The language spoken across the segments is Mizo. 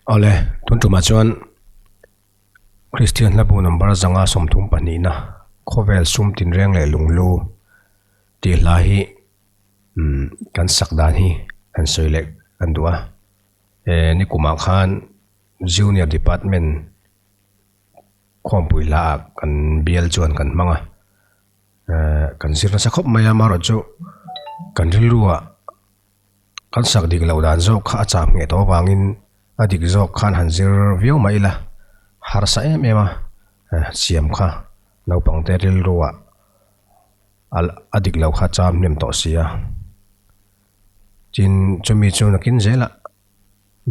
Awle, tun tumah chuan Kristian hlabu number 132na Khawvel sum tinreng leh lunglu tih hla hi umm kan sak dan hi han sawi leh kan duh a. E nikumah khan Junior Department khawmpui hlaah kan bial chuan kan hmang a. Kan zir nasa khawp mai a, amaherawhchu kan rilruah kan sak dik loh dan zawk kha a cham ngheh tawh avangin a dik zawk khan han zir viau mai ila harsa em em a, siam kha naupangte rilruah a dik loh kha cham hnem tawh si a. Tin, chumi chu nakin zelah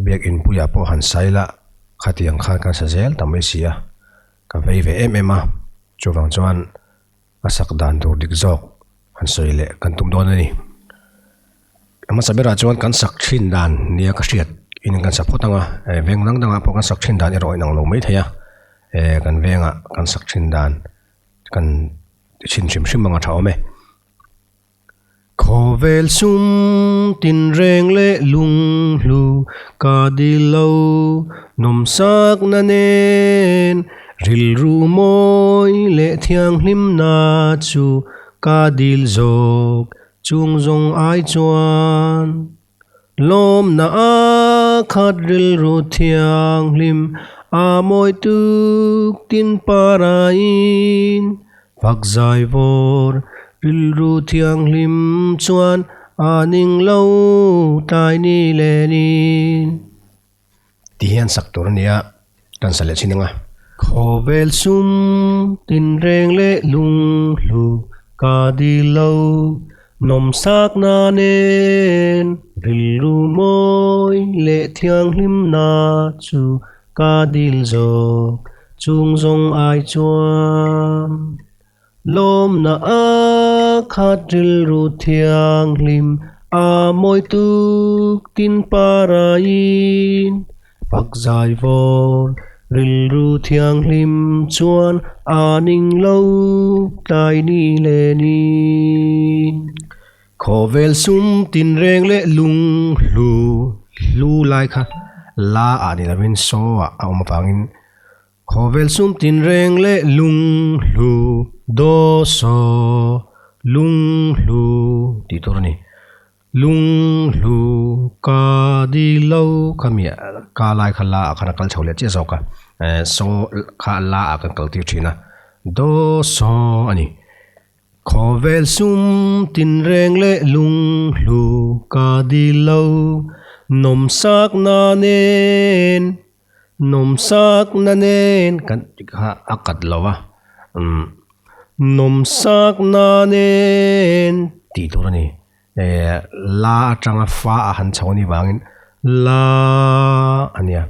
biak inpuiah pawh han sa ila khatiang khan kan sa zel ta mai si a, ka vei ve em em a, chuvang chuan a sak dan tur dik zawk han sawi leh kan tum dawn a ni. A hmasa berah chuan kan sak thin dan nia ka hriat in kan sa phawt ang a, veng dang dangah pawh kan sak thin dan erawh inang lo mai thei a, kan vengah kan sak thin dan kan ti thin hrim hrim ang a tha awm e. Khawvel sum tinreng leh lunghlu ka dil lo, nawmsakna nen rilru mawi leh thianghlimna chu ka dil zawk chung zawng ai chuan. Lawmna a khat rilru thianghlim a mawi tuk tin parain fak zai vawr rilru thianghlim chuan a ning lo tlai ni lenin. Ti hian sak tur a nia, kan sa leh chin ang a. Khawvel sum tinreng leh lunghlu ka dil lo, nawmsakna nen rilru mawi leh thianghlimna chu ka dil zawk chung zawng ai chuan. Lawmna a khat rilru thianghlim a mawi tuk tin parain fak zai vawr rilru thianghlim chuan a ning lo tlai ni lenin. Khawvel sum tinreng leh lunghlu hlu lai kha la ah ni lovin saw ah a awm avangin Khawvel sum tinreng leh lunghlu do saw lunghlu tih tur a ni. Lunghlu ka di lo kha mi ka lai kha la ah khan a kal chho leh chiah zawk a, saw kha la ah kan kal tir thin a, do saw a ni. Khawvel sum tinreng leh lunghlu ka di lo nawmsakna nen. Nawmsakna nen kan ti kha a kat lo a, umm nawmsakna nen tih tur a ni. Eh la atanga fa a han chho anih vangin la a nia,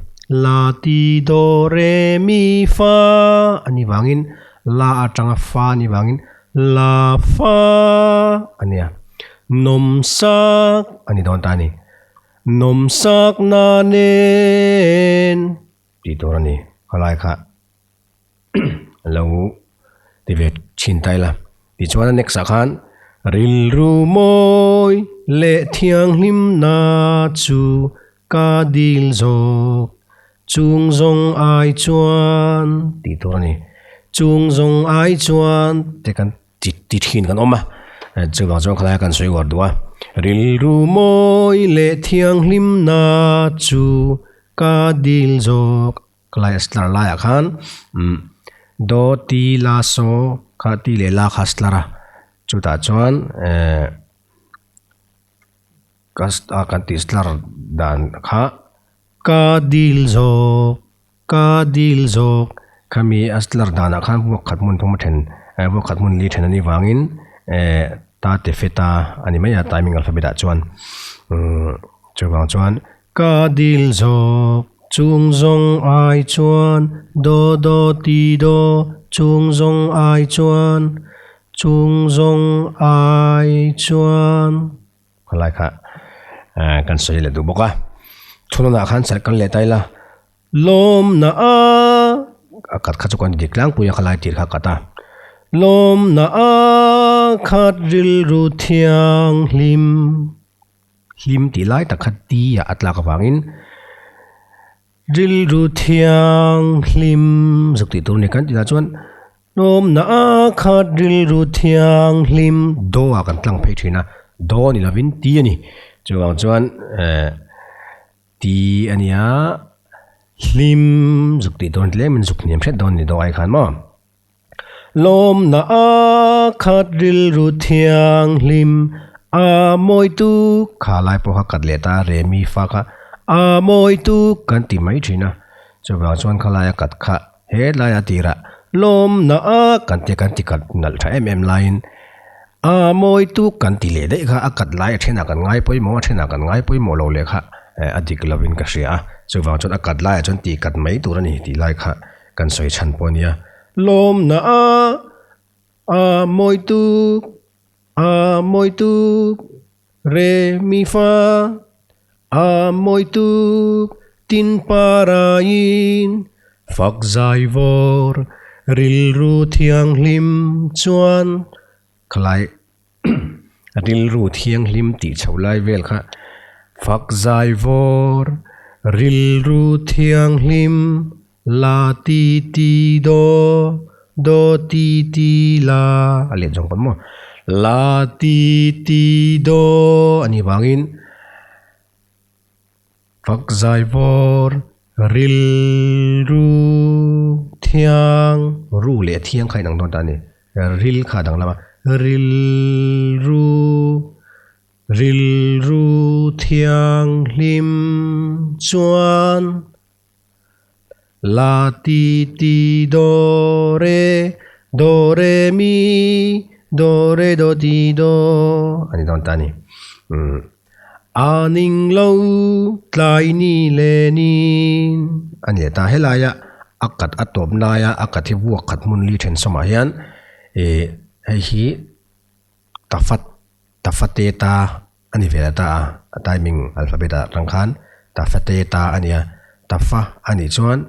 la ti do re mi fa a nih vangin la atanga fa a nih vangin la fa a nia. Nawmsak a ni dawn ta a ni. Nawmsakna nen tih tur a ni. Khalai kha lo ti ve thin ta ila. Tichuan a next ah khan rilru mawi leh thianghlimna chu ka dil zawk chung zawng ai chuan tih tur a ni. Chung zawng ai chuan te kan Ti ti thin kan awm a, chuvang chuan khalaia kan sawi uar duh a. Rilru mawi leh thianghlimna chu ka dil zawk. Khalai a slar laiah khan umm do ti la saw kha ti leh la kha slar a, chutah chuan ehh ka kan tih slar dan kha ka dil zawk. Ka dil zawk. Khami a slar danah khan vuak khat hmun thum a then, vuak khat hmun li then a nih vangin ta te fe ta a ni mai a timing alphabet ah chuan. Chuvang chuan ka dil zawk chung zawng ai chuan do do ti do chung zawng ai chuan chung zawng ai chuan. Khalai kha kan sawi leh duh bawk a. Thununah khan serh kal leh ta ila. Lawmna a a kat kha chu kan dik tlangpui a khalai tir kha a kat a. Lawmna a khat rilru thianghlim hlim tih lai tak kha ti ah a tlak avangin. Rilru thianghlim zuk tih tur a ni kan tihah chuan lawmna a khat rilru thianghlim do ah kan tlang phei thin a, do ni lovin ti a ni. Chuvang chuan eh ti a nia hlim zuk tih tur a ni tlemin zuk hniam hret dawn a ni do ai khan maw. Lawmna a khat rilru thianghlim a mawi tuk kha lai pawh kha kat leh ta Remi fa kha a mawi tuk kan ti mai thin a, chuvang chuan khalai a kat kha helai a tirah lawmna a kan tia kan ti kat nalh tha em em laiin a mawi tuk kan ti leh daih kha a kat lai a thenah kan ngai pawimawh a thenah kan ngai pawimawh lo leh kha a dik lovin ka hria a, chuvang chuan a kat laiah chuan tih kat mai tur a ni tih lai kha. Kan sawi chhan pawh a nia. Lawmna a a mawi tuk, a mawi tuk, re mi fa, a mawi tuk, tin paraiin fak zai vawr, rilru thianghlim chuan khalai rilru thianghlim tih chho lai vel kha fak zai vawr, rilru thianghlim La ti ti do, do ti ti la a let zawng pawn maw? La ti ti do a nih vangin fak zai vawr rilru thiang ru leh thiang kha inang dawn ta a ni. Ril kha a danglam a, rilru rilru thianghlim chuan. La ti ti do re, do re mi, do re do ti do a ni dawn ta a ni. Umm a ning lo tlai ni le nin a ni leh ta. Helaia a kat a tawp laia a kat hi vuak khat hmun li then sawmah hian ih hei hi tafat tafate ta a ni ve ta a, a timing alphabet ah tang khan tafa te ta a nia, tafa a nih chuan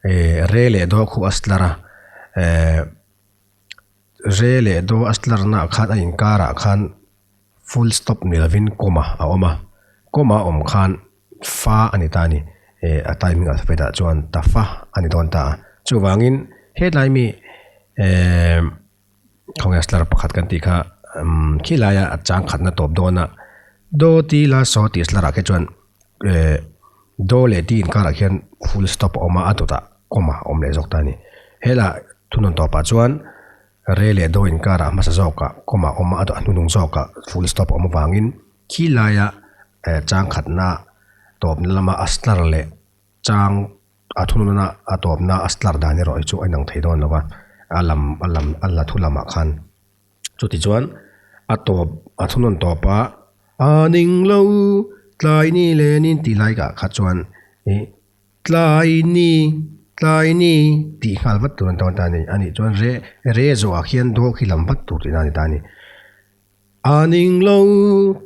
eh re leh do khu a slar a, eh re leh do a slar na ah khan a inkar ah khan full stop ni lovin comma a awm a, comma a awm khan fa a ni ta a ni, eh a timing alphabet ah chuan tafa a ni dawn ta a, chuvangin hetlai mi eh. Khawnge slar pakhat kan tih kha umm khi laia a chang khatna tawp dawn a do ti la saw tih slar ah khi chuan eh do leh ti inkarah khian full stop a awm a a dawtah comma a awm leh zawk ta a ni. Helah thunawn tawpah chuan re leh do inkarah hmasa zawkah comma a awm a a dawt a hnunung zawkah full stop a awm avangin khi laia eh chang khatna tawpna lama a slar leh chang A thununa a tawpna a stlar dan erawh hi chu a inang thei dawn lo va, a lam a lam a la thu lamah khan. Chuti chuan a tawp a thunawn tawpa a ning lo tlai ni len in tih lai kah kha chuan ih tlai ni tlai ni tih nghal vat tur an tawn ta a ni. A nih chuan re re zawhah khian daw khi lam vat tur tihna a ni ta a ni. A ning lo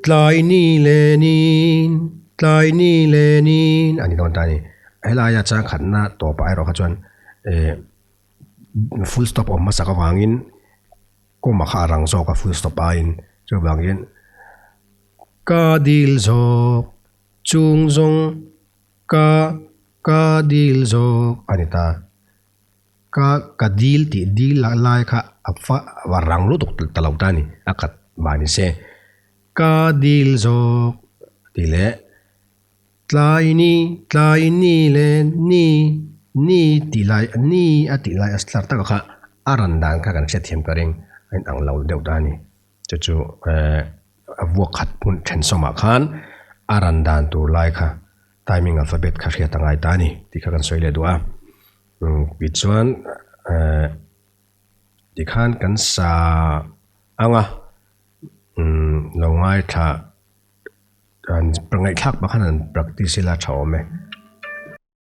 tlai ni lenin, tlai ni lenin a ni dawn ta a ni. Helaia chang khatna tawpah erawh kha chuan eh full stop awm hmasak avangin comma kha a rang zawk a full stop aiin chuvangin ka dil zawk chung zawng ka ka dil zawk a ni ta. Ka ka dil tih dil lah lai kha a fa a rang lutuk ta lo ta a ni, a khat mah ni se. Ka dil zawk tih leh tlai ni tlai ni leh ni ni tih lai ni a tih lai a start tak kha a ran dan kha kan hriatthiam ka ring a inang lo deuh ta a ni. Chu chu eh a vuak khat hmun then sawmah khan a ran dan tur lai kha timing alphabet kha hriat a ngai ta a ni tih kha kan sawi leh duh a. Tichuan eh tikhan kan sa ang a, lo ngaithla an ngaihthlak pah khan an practice ila tha awm e.